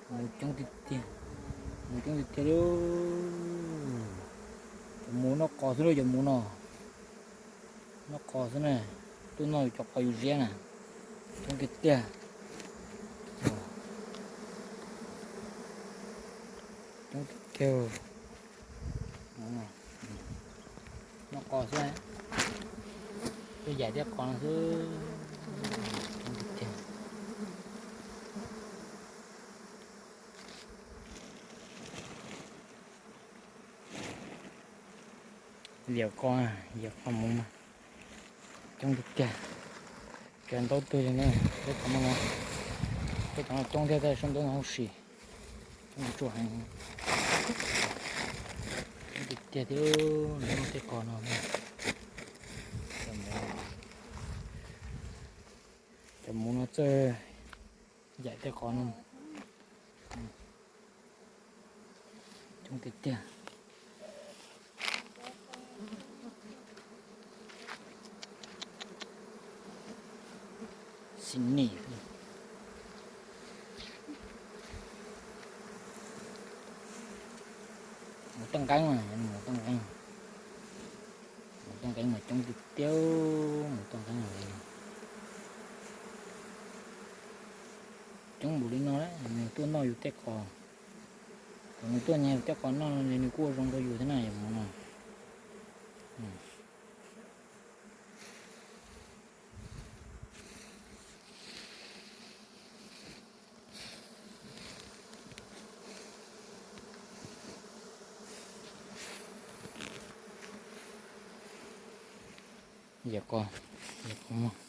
Mus coob tiag tiag, mus coob tiag tiag li. Cov mus noj qos xwb lauj, cov mus no noj qos xwb na. Tuaj noj cov qos yus ziab na. Coob tiag tiag, coob tiag tiag. Noj qos xwb, tuaj yaim tej qos no xwb. Coob tiag tiag. Liam qos, liam qos mus mas coob tiag tiag. Cov ntaub twg li na, tej qos no, tej qos no coob thiab, tej sab ntaub no hauj sim coob tsuaj heev. Coob tiag tiag thiab, noj tej qos no. Cov mus no txawj yaim tej qos no. Coob tiag tiag. Xi ni. Mus toj nqeeb mas, mus toj nqeeb, mus toj nqeeb mas coob tiag tiag, mus toj nqeeb mas. Coob npaum li no, nws tuaj noj yus tej qos, thaum nws tuaj nyiag yus tej qos noj no nws kuj ua zoo rau yus thiab na, yog mus no. Yog qos, yog qos muag.